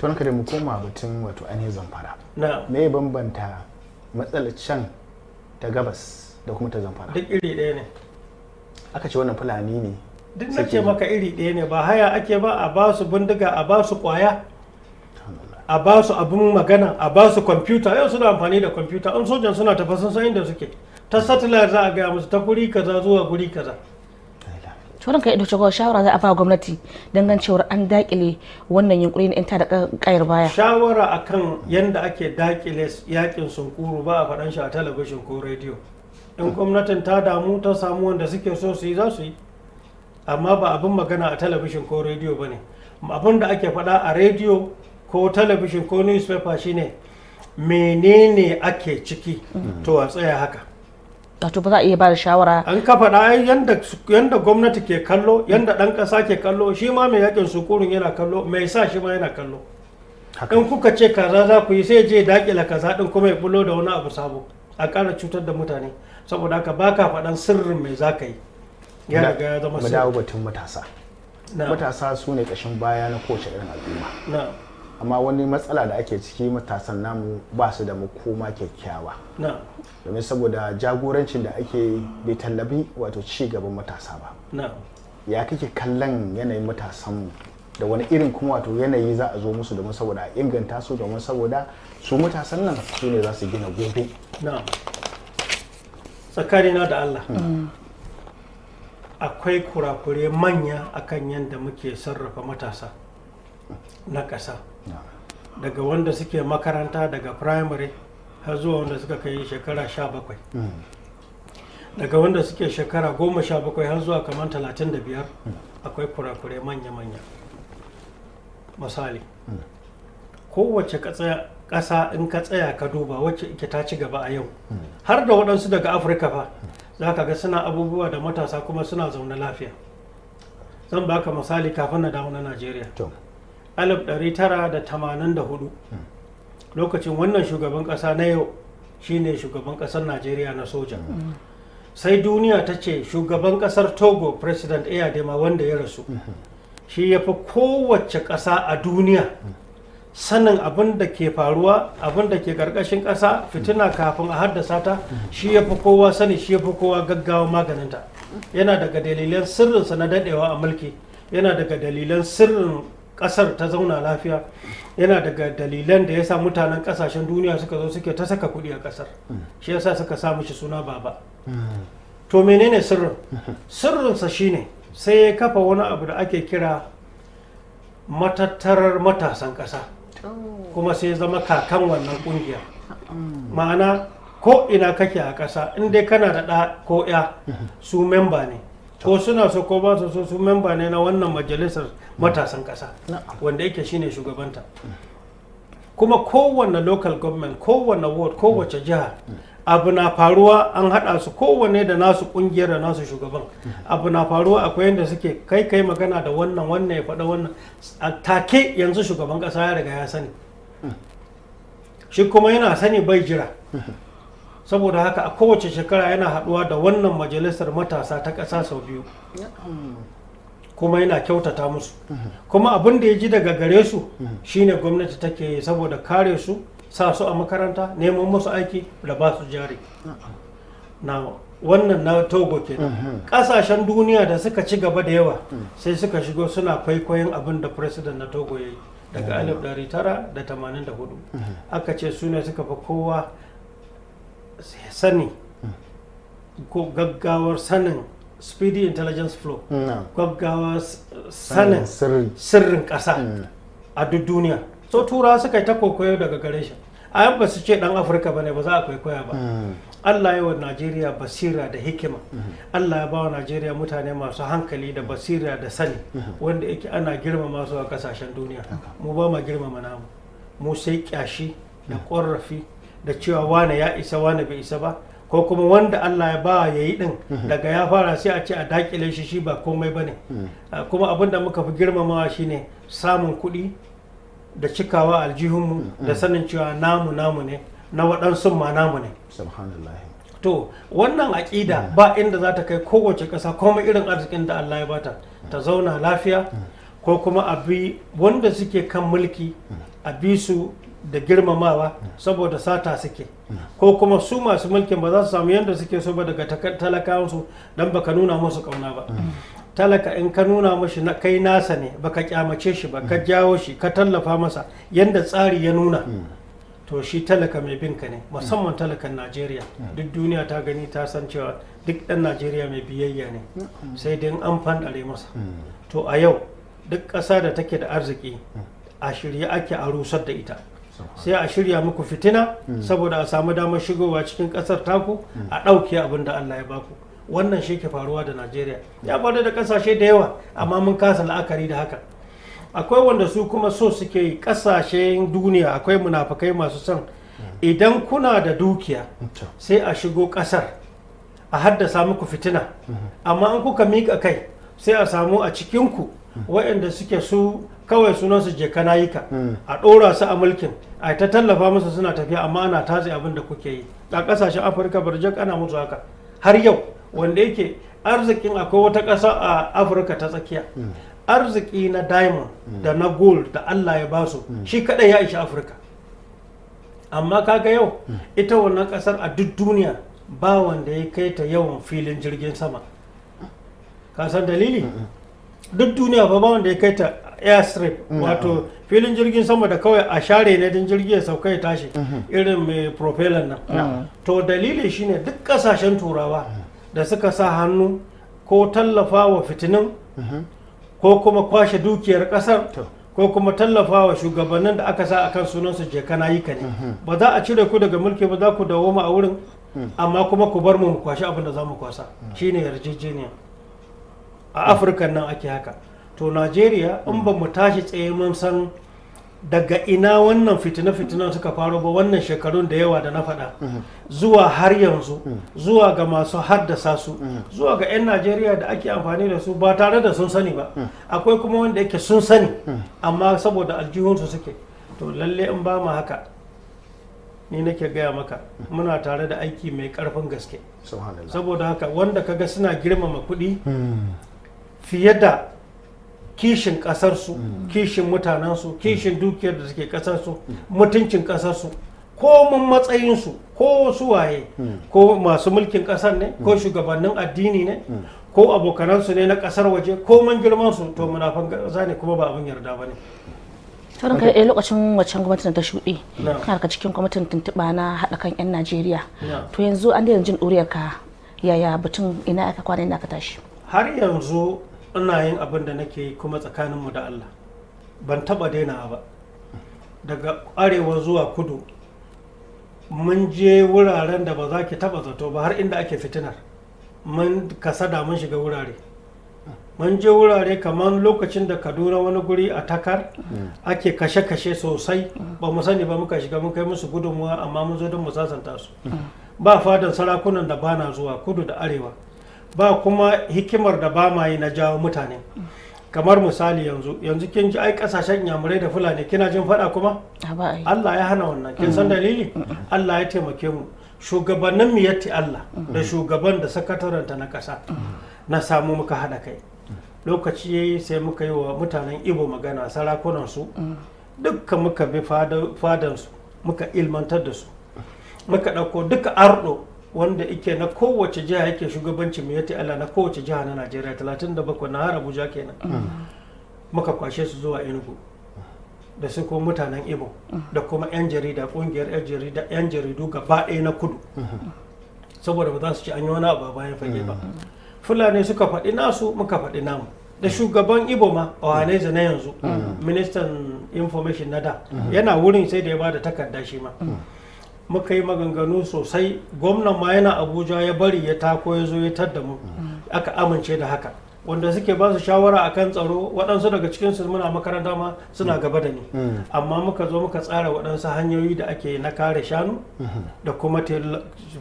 To ranka da mu koma batun wato ainihin Zamfara. Na. Me ya bambanta matsalar can ta gabas da kuma ta Zamfara? Duk iri ɗaya ne. Aka ce wannan Fulani ne. Duk na ce maka iri ɗaya ne. Ba haya ake ba, a ba su bindiga, a ba su ƙwaya, a ba su abin magana, a ba su kwamfuta. Yau suna amfani da kwamfuta. In sojan suna tafa, sun san inda suke. Ta satellite za a gaya musu ta guri kaza zuwa guri kaza. To ranka ya dace, shawara za a ba gwamnati don gan cewar an dakile wannan yunkuri na 'yan tada kayar baya? Shawara akan yadda ake dakile yakin sunkuru ba a faɗan shi a talabijin ko rediyo. In gwamnatin ta damu, ta samu wanda suke so su yi, za su yi, amma ba abin magana a talabijin ko rediyo ba ne. Abin da ake faɗa a rediyo ko talabijin ko newspaper shine menene ake ciki. To a tsaya haka. Wato ba za a iya ba da shawara? An ka faɗa ai yanda gwamnati ke kallo, yanda ɗan ƙasa ke kallo, shi ma mai yakin sukurun yana kallo, mai sa shi ma yana kallo. In kuka ce kaza za ku yi, sai je dakila kaza din, kuma ya bulo da wani abu sabo, a ƙara cutar da mutane. Saboda haka baka faɗan sirrin mai za ka yi, ya riga ya zama Mu dawo sirri. batun matasa. Na. Matasa su ne ƙashin baya na kowace irin al'umma. Na. Amma wani matsala da ake ciki, matasan namu ba su da makoma kyakkyawa. Na. Domin saboda jagorancin da ake yi bai tallabi wato ci gaban matasa ba. Na. Ya kake kallon yanayin matasanmu, da wani irin kuma wato yanayi za a zo musu domin saboda a inganta su, domin saboda su matasan nan su ne za su gina gobe? Na, tsakanina da Allah, akwai kurakure manya akan yadda muke sarrafa matasa na ƙasa, daga wanda suke makaranta daga primary har zuwa wanda suka kai shekara 17, daga wanda suke shekara 17 har zuwa kamar 35. Akwai kurakure manya-manya. Misali, kowace ƙasa in ka tsaya ka duba wacce ike ta ci gaba a yau, har da waɗansu daga Afirka fa, za ka ga suna abubuwa da matasa kuma suna zaune lafiya. Zan baka misali kafin na dawo na Najeriya. 1984, lokacin wannan shugaban ƙasa na yau shine shugaban ƙasar Najeriya na soja, sai duniya ta ce shugaban ƙasar Togo, President Eyadema wanda ya rasu, shi ya fi kowace ƙasa a duniya sanin abin da ke faruwa, abin da ke ƙarƙashin ƙasa, fitina kafin a haddasa ta. Shi ya fi kowa sani, shi ya fi kowa gaggawa maganinta. Yana daga dalilan sirrinsa na daɗewa a mulki, yana daga dalilan sirrin ƙasar ta zauna lafiya, yana daga dalilan da ya sa mutanen ƙasashen duniya suka zo suke ta saka kuɗi a ƙasar. Shi yasa suka sa mishi suna Baba. To menene sirrin? Sirrinsa shine sai ya kafa wani abu da ake kira matattarar matasan ƙasa, kuma sai ya zama kakan wannan ƙungiya. Ma'ana, ko ina kake a ƙasa, in dai kana da ɗa ko ya, su memba ne, ko suna so ko ba su so, su memba ne na wannan majalisar matasan ƙasa wanda yake shine shugabanta. Kuma kowanne local government, kowanne ward, kowace jiha, abu na faruwa an haɗa su, kowanne da nasu ƙungiyar da nasu shugaban. Abu na faruwa, akwai yadda suke kai kai magana da wannan, wannan ya faɗa wannan, a take yanzu shugaban ƙasa ya riga ya sani. Shi kuma yana sani bai jira. Saboda haka a kowace shekara yana haɗuwa da wannan majalisar matasa ta ƙasa sau biyu, kuma yana kyautata musu. Kuma abin da ya ji daga gare su shine gwamnati take yi saboda kare su, sa su a makaranta, neman musu aiki da ba su jari. Na wannan na Togo kenan. Kasashen duniya da suka ci gaba da yawa sai suka shigo suna kwaikwayon abin da president na Togo ya yi daga 1984. Aka ce su ne suka fi kowa sani ko gaggawar sanin speedy intelligence flow, gaggawar sanin sirri. Sirrin ƙasa a duk duniya. So Turawa suka yi ta kwaikwayo daga gare shi. A ba su ce dan Afirka bane, ba za a kwaikwaya ba. Allah ya wa Najeriya basira da hikima. Allah ya ba wa Najeriya mutane masu hankali da basira da sani wanda yake ana girmama su a kasashen duniya. Mu ba ma girmama namu. Mu sai kyashi da ƙorafi da cewa wane ya isa, wane bai isa ba, ko kuma wanda Allah ya ba ya yi din, daga ya fara sai a ce a dakile shi, shi ba komai bane. Kuma abin da muka fi girmamawa shine samun kuɗi da cikawa aljihunmu da sanin cewa namu namu ne, na waɗansu ma namu ne. Subhanallah. To wannan aƙida ba inda za ta kai kowace ƙasa, komai irin arzikin da Allah ya bata, ta zauna lafiya. Ko kuma a bi wanda suke kan mulki, a bi su da girmamawa saboda sata suke, ko kuma su masu mulkin ba za su samu yadda suke so ba daga talakawansu don baka nuna musu kauna ba. Talaka in ka nuna mashi na kai nasa ne, baka kyamace shi ba, ka jawo shi, ka tallafa masa yadda tsari ya nuna, to shi talaka mai bin ka ne, musamman talakan Najeriya. Duk duniya ta gani, ta san cewa duk ɗan Najeriya mai biyayya ne, sai dai in an fanɗare masa. To a yau duk ƙasa da take da arziki a shirye ake a rusar da ita, sai a shirya muku fitina saboda a samu damar shigowa cikin ƙasar taku a ɗauke abin da Allah ya baku. Wannan shi ke faruwa da Najeriya, ya faru da ƙasashe da yawa, amma mun kasa la'akari da haka. Akwai wanda su kuma so suke yi ƙasashen duniya, akwai munafukai masu son idan kuna da dukiya sai a shigo ƙasar a haddasa muku fitina, amma in kuka miƙa kai sai a samu a cikinku waɗanda suke su kawai sunansu je ka a ɗora su a mulkin, a ta tallafa musu suna tafiya, amma ana tatse abin da kuke yi. A ƙasashen Afirka barjak ana musu haka har yau, wanda yake arzikin akwai wata ƙasa a Afirka ta tsakiya, arziki na diamond da na gold da Allah ya basu shi kadai ya ishi Afirka. Amma kaga yau ita wannan kasar a duk duniya ba wanda ya kai ta yawan filin jirgin sama. Ka san dalili? Duk duniya ba wanda ya kai ta airstrip, wato filin jirgin sama da kawai a share ne don jirgi ya sauka ya tashi, irin mai propeller nan. To dalili shine duk kasashen Turawa da suka sa hannu ko tallafa wa fitinin, ko kuma kwashe dukiyar kasar, ko kuma tallafa wa shugabannin da aka sa akan sunansu je kana yi ka ne, ba za a cire ku daga mulki ba, za ku dawoma a wurin, amma kuma ku bar mu mu kwashi abin da za mu kwasa. Shine yarjejeniya. A Afirka nan ake haka. To Najeriya in ba mu tashi tsaye mun san daga ina wannan fitina-fitinan suka faro ba, wannan shekarun da yawa da na faɗa zuwa har yanzu, zuwa ga masu haddasa su, zuwa ga 'yan Najeriya da ake amfani da su ba tare da sun sani ba, akwai kuma wanda yake sun sani amma saboda aljihunsu suke. To lalle in ba mu haka, ni nake gaya maka, muna tare da aiki mai karfin gaske. Subhanallah. Saboda haka wanda kaga suna girmama kuɗi fiye da kishin ƙasarsu, kishin mutanensu, kishin dukiyar da suke ƙasarsu, mutuncin ƙasarsu, ko mun matsayinsu, ko su waye, ko masu mulkin ƙasar ne, ko shugabannin addini ne, ko abokanansu ne na ƙasar waje, ko mun girmansu, to munafan ƙasa ne kuma ba abin yarda ba ne. Sauran kai lokacin waccan gwamnatin ta shuɗe, Na'am. kana daga cikin kwamitin tuntuɓa na haɗa kan 'yan Najeriya. Na'am. To yanzu an daina jin ɗuriyar ka, yaya batun, ina aka kwana, ina aka tashi? Har yanzu ina yin abin da nake yi kuma tsakaninmu da Allah ban taba daina ba. Daga arewa zuwa kudu mun je wuraren da ba za ki taba zato ba, har inda ake fitinar mun kasada, mun shiga wurare, mun je wurare kamar lokacin da Kaduna wani guri a Takar ake kashe-kashe sosai, ba mu sani ba muka shiga mun kai musu gudunmuwa, amma mun zo don mu sasanta su. Ba fadan sarakunan da bana zuwa kudu da arewa ba, kuma hikimar da ba ma yi na jawo mutane. Kamar misali yanzu, yanzu kin ji ai kasashen Inyamurai da Fulani kina jin fada kuma? A ba a yi. Allah ya hana wannan. Kin san dalili? Allah ya taimake mu, shugabannin mu yatti Allah da shugaban da sakataranta na ƙasa na samu muka haɗa kai. Lokaci yayi sai muka yi wa mutanen Ibo magana, sarakunan su dukkan muka bi fadansu, muka ilmantar da su, muka ɗauko duka ardo wanda ike na kowace jiha yake shugabanci mai yatti Allah na kowace jiha na Najeriya 37 na har Abuja kenan, muka kwashe su zuwa Enugu da su kuma mutanen Ibo da kuma 'yan jarida, kungiyar 'yan jarida, 'yan jaridu gaba ɗaya na kudu, saboda ba za su ci an yi wani abu a bayan fage ba. Fulani suka faɗi nasu, muka faɗi namu, da shugaban Ibo ma Ohaneze na yanzu, ministan information na da, yana wurin sai da ya bada takarda shi ma. Muka yi maganganu sosai, gwamnan ma yana Abuja ya bari ya tako ya zo ya tadda mu, aka amince da haka. Wanda suke ba su shawara akan tsaro, waɗansu daga cikinsu muna makaranta ma suna gaba da ni, amma muka zo muka tsara waɗansu hanyoyi da ake na kare shanu da kuma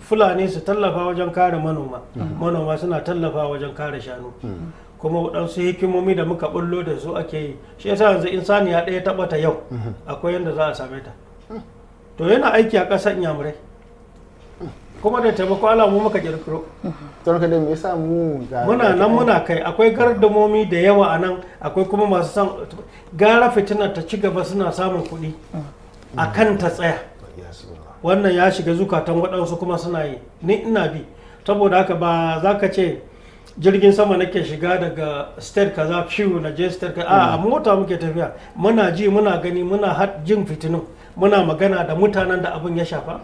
Fulani su tallafa wajen kare manoma, manoma suna tallafa wajen kare shanu, kuma waɗansu hikimomi da muka bullo da su ake yi. Shi yasa yanzu in saniya ɗaya ta ɓata yau, akwai yadda za a same ta. To yana aiki a ƙasar Inyamurai. Kuma da taimako Allah mu muka kirkiro. Don kada me yasa mu Muna nan muna kai, akwai gardamomi da yawa a nan, akwai kuma masu son gara fitinar ta ci gaba suna samun kuɗi a kan ta tsaya. Wannan ya shiga zukatan waɗansu kuma suna yi, ni ina bi. Saboda haka ba za ka ce jirgin sama nake shiga daga state kaza fiw na je state kaza, a mota muke tafiya, muna ji muna gani, muna jin fitinin, muna magana da mutanen da abin ya shafa,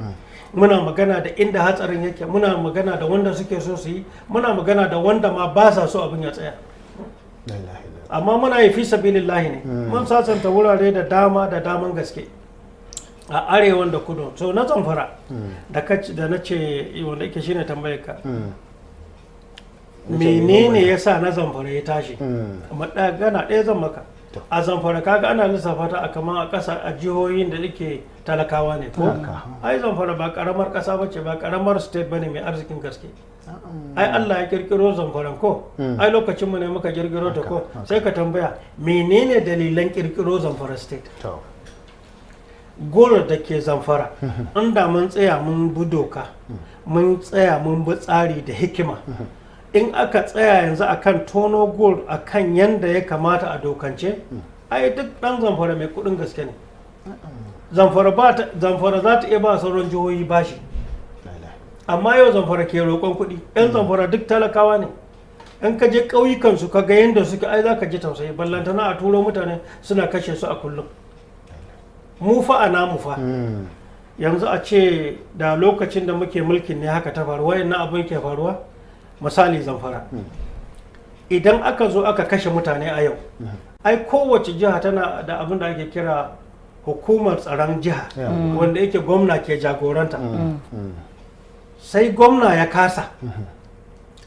muna magana da inda hatsarin yake, muna magana da wanda suke so su yi, muna magana da wanda ma ba sa so abin ya tsaya. Amma muna yi fi sabilillahi ne. Mun sasanta wurare da dama da daman gaske a arewan da kudu. So na Zamfara da da na ce wanda yake shine tambayar ka, menene ya sa na Zamfara ya tashi? Gana ɗaya zan maka. A Zamfara kaga ana lissafa ta a kamar a ƙasa a jihohin da yake talakawa ne ko? Ai Zamfara ba karamar ƙasa ba ce, ba karamar state bane mai arzikin gaske. Ai Allah ya kirkiro Zamfaran ko? Ai lokacin mu ne muka kirkiro ta ko? Sai ka tambaya menene dalilan kirkiro Zamfara state? Gold da ke Zamfara, inda mun tsaya mun bi doka, mun tsaya mun bi tsari da hikima, in aka tsaya yanzu akan tono gold akan yanda ya kamata a dokance, ai duk dan Zamfara mai kudin gaske ne. Zamfara za ta iya ba sauran jihohi bashi, amma yau Zamfara ke roƙon kuɗi. Yan Zamfara duk talakawa ne. In ka je ƙauyukan su ka ga yanda suke, ai za ka ji tausayi. Ballantana a turo mutane suna kashe su a kullum. Mu fa a namu fa yanzu a ce da lokacin da muke mulkin ne haka ta faru, wayannan abin ke faruwa. Misali Zamfara, idan aka zo aka kashe mutane a yau, ai kowace jiha tana da abin da ake kira hukumar tsaron jiha, wanda yake gwamna ke jagoranta. Sai gwamna ya kasa,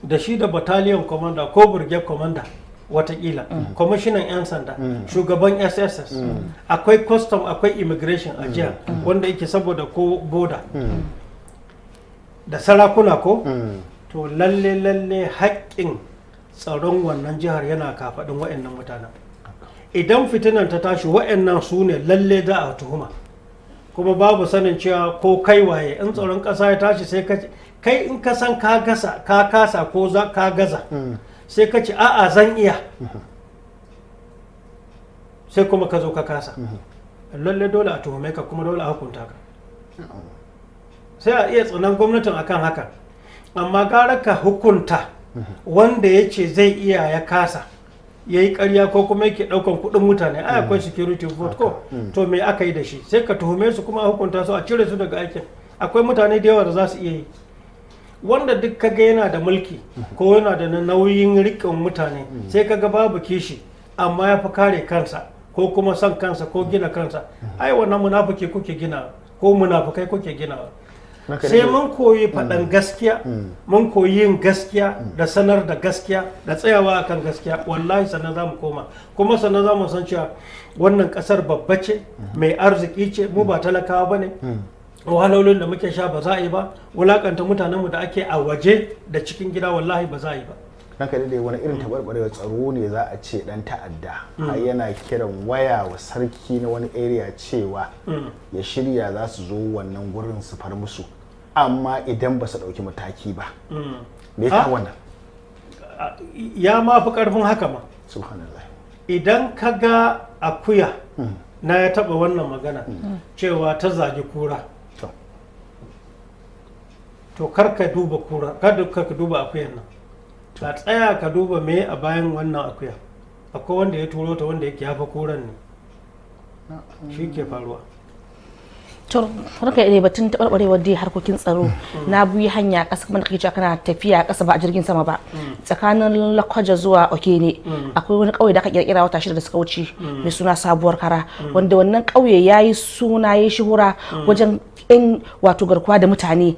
da shi da battalion commander ko brigade commander, watakila kwamishinan 'yan sanda, shugaban SSS, akwai custom, akwai immigration a jiha wanda yake saboda ko boda da sarakuna ko. To lalle lalle haƙƙin tsaron wannan jihar yana kafaɗin wa'annan mutanen. Idan fitinan ta tashi, wa'annan su ne lalle za a tuhuma, kuma babu sanin cewa ko kai waye. In tsaron ƙasa ya tashi, sai ka kai in ka san ka gasa, ka kasa ko za ka gaza, sai ka ce a'a zan iya, sai kuma ka zo ka kasa, lalle dole a tuhume ka kuma dole a hukunta ka. Sai a iya tsanan gwamnatin akan haka, amma gara ka hukunta wanda ya ce zai iya ya kasa, ya yi karya ko kuma yake daukan kudin mutane. Ai akwai security vote ko? To me aka yi da shi? Sai ka tuhume su kuma a hukunta su, a cire su daga aikin. Akwai mutane da yawa da za su iya yi. Wanda duk kaga yana da mulki ko yana da nauyin riƙon mutane, sai kaga babu kishi, amma ya fi kare kansa ko kuma son kansa ko gina kansa, ai wannan munafiki kuke gina ko munafukai kuke ginawa. Sai mun koyi faɗan gaskiya, mun koyi yin gaskiya da sanar da gaskiya da tsayawa akan gaskiya, wallahi sannan za mu koma, kuma sannan za mu san cewa wannan ƙasar babba ce, mai arziki ce. Mu ba talakawa ba ne. Wahalolin da muke sha ba za a yi ba, wulakanta mutanenmu da ake a waje da cikin gida, wallahi ba za a yi ba. Ranka dai, wani irin taɓarɓarewar tsaro ne za a ce ɗan ta'adda har yana kiran waya wa sarki na wani area cewa ya shirya za su zo wannan gurin su far musu, amma idan ba su ɗauki mataki ba? Me ya wannan? Ya ma fi ƙarfin haka ma. Subhanallah. Idan ka ga akuya, na ya taɓa wannan magana cewa ta zagi kura, to kar ka duba kura, kada ka duba akuyan nan, ka tsaya ka duba me a bayan wannan akuya. Akwai wanda ya turo ta, wanda yake yafa kuran ne shi ke faruwa. To ranka ne, batun taɓarɓarewar dai harkokin tsaro, na buyi hanya ƙasa kuma da kake cewa kana tafiya ƙasa ba a jirgin sama ba, tsakanin Lakwaja zuwa Okene akwai wani ƙauye da aka kirkira wata 6 da suka wuce mai suna Sabuwar Kara, wanda wannan ƙauye ya yi suna, ya yi shuhura wajen yan wato garkuwa da mutane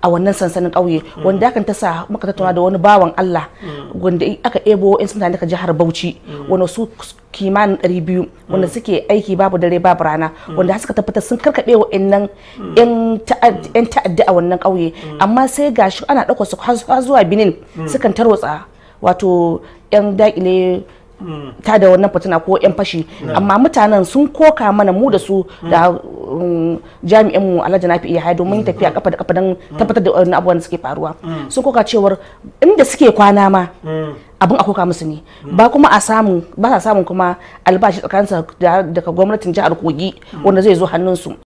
a wannan sansanin ƙauye, wanda hakan ta sa muka tattauna da wani bawan Allah wanda aka ebo yan mutane daga jihar Bauchi, wanda su kimanin 200, wanda suke aiki babu dare babu rana, wanda har suka tabbatar sun karkaɓe wa'annan yan ta'adda a wannan ƙauye. Amma sai gashi ana ɗaukar su har zuwa Benin, sukan tarwatsa wato yan dakile ta da wannan fitina ko yan fashi. Amma mutanen sun koka mana, mu da su da jami'in mu Alhaji Nafi iya domin tafiya kafa da kafa don tabbatar da wannan abubuwan da suke faruwa. Sun koka cewar inda suke kwana ma abin a koka musu ne, ba kuma a samu, ba sa samun kuma albashi tsakaninsa daga gwamnatin jihar Kogi wanda zai zo hannunsu.